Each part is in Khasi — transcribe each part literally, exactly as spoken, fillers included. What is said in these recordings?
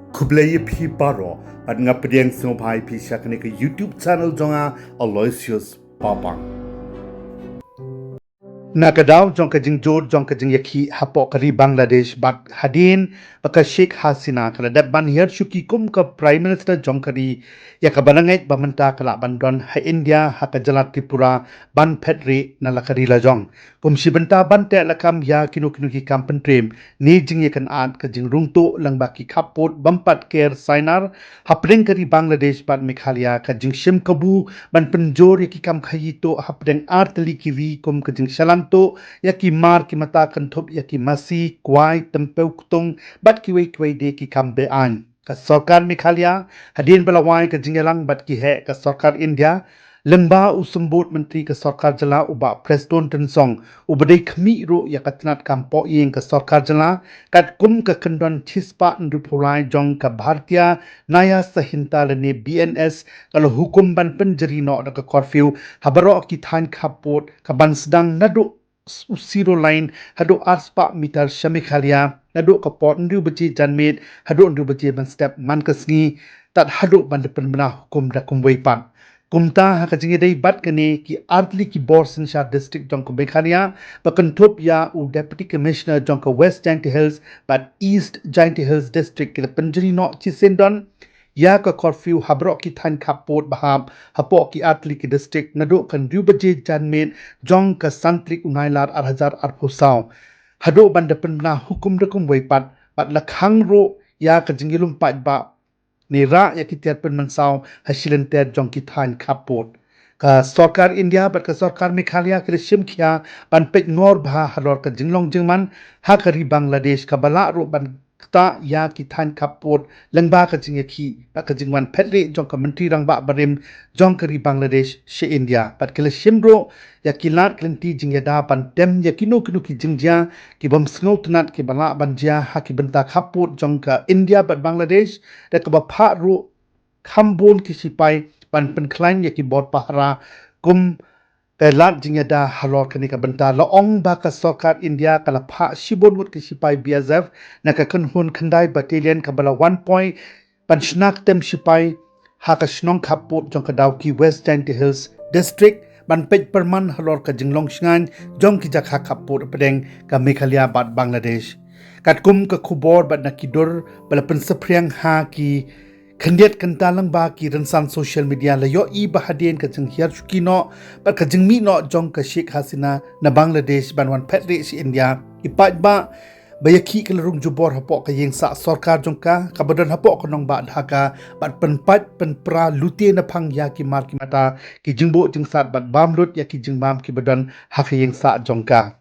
Khublei ïa phi baroh, bad nga pdiang sngewbha ïa phi sha kane ka YouTube channel jong nga, Aloysius Papang. Na ka daw jong ka jingjur jong ka jingïakhih hapoh ka ri Bangladesh bad hadien ba ka Sheikh Hasina ka la dep ban hiar shuki kum ka Prime Minister jong ka ri, ïa kaba la ngeit ba mynta ka lah ban don ha India ha ka jylla Tripura ban phet rieh na la ka ri la jong. Kum shi bynta ban teh lakam ïa kino kino ki kam pyntriem, ne jingïakynad, ka jingrung tuh lyngba ki khappud bym pat ker sainar hapdeng ka ri Bangladesh bad Meghalaya, ka jingshim kabu ban pynjur ïa ki kam khaïi tuh hapdeng artylli ki ri, kum ka jingshalan tuh ïa ki mar ki mata kynthup ïa ki masi, kwai, tympew, ktung bad kiwei kiwei de ki kam be-aiñ. Ka sorkar Meghalaya, hadien ba la wai ka jingïalang bad ki heh ka sorkar India, lyngba u symbud myntri ka sorkar jylla u Bah Prestone Tynsong, uba dei khmih ruh ïa ka tnat kam pohïing ka sorkar jylla, katkum ka kyndon shispah hynriewphew lai jong ka Bharatiya Nyaya Sanhita lane B N S, ka la hukum ban pynjari noh da ka curfew ha baroh ki thaiñ khappud, ka ban sdang naduh s-, u zero line haduh arspah meter sha Meghalaya, naduh ka por hynriew baje janmiet haduh hynriew baje mynstep man ka sngi, tad haduh ban da pynbna hukum da kumwei pat. Kumta ha ka jingïadei bad kane, ki artylli ki bor synshar district jong ka Meghalaya, ba kynthup ïa u Deputy Commissioner jong ka West Jaintia Hills bad East Jaintia Hills District, ki la pynjari noh shisyndon ïa ka curfew ha baroh ki thaiñ khappud ba hap hapoh ki artylli ki district naduh ka hynriew baje janmiet jong ka san tarik u Nailar ar hajar arphew saw, haduh ban da pynbna hukum da kumwei pat, bad la khang ruh ïa ka jingïalum paidbah ne rah ïa ki tiar pynmynsaw ha shilynter jong ki thaiñ khappud. Ka sorkar India bad ka sorkar Meghalaya ki la shim khia ban peit ngor bha halor ka jinglong jingman ha ka ri Bangladesh, kaba lah ruh ban ktah ïa ki thaiñ khappud lyngba ka jingïakhih bad ka jingwan phet rieh jong ka Myntri Rangbah barim jong ka ri Bangladesh sha India, bad ki la shim ruh ïa ki lad ki lynti jingïada ban tem ïa kino kino ki jingjia ki bym sngewtynnat kiba lah ban jia ha ki bynta khappud jong ka India bad Bangladesh, da kaba phah ruh kham bun ki sipai ban pynkhlaiñ ïa ki bor pahara kum ka lad jingïada halor kane ka bynta. La ong ba ka sorkar India ka la phah shibun ngut ki sipai B S F na ka kynhun khyndai battalion, kaba la wan poi ban shna ktem sipai ha ka shnong khappud jong ka Dawki, West Jaintia Hills District, ban peit pyrman halor ka jinglong shngaiñ jong ki jaka khappud hapdeng ka Meghalaya bad Bangladesh. Katkum ka khubor bad na ki dur ba la pynsaphriang ha ki khyndiat kynta lyngba ki rynsan social media, la ïohi ba hadien ka jinghiar shuki noh bad ka jingmih noh jong ka Sheikh Hasina na Bangladesh ban wan phet rieh sha India, ki paidbah ba ïakhih ki la rung jubor hapoh ka ïingsah sorkar jong ka, kaba don hapoh ka nongbah Dhaka, bad pynpait pynpra lute naphang ïa ki mar ki mata, ki jingbuh jingsat bad bam lut ïa ki jingbam kiba don ha ka ïingsah jong ka.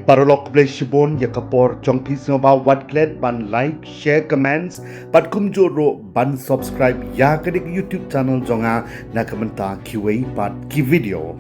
Paralok, khublei shibun ïa ka por jong phi, sngewbha wat klet ban like, share, comments, bad kumjuh ruh ban subscribe ïa kane ka YouTube channel jong nga na ka bynta kiwei pat ki video.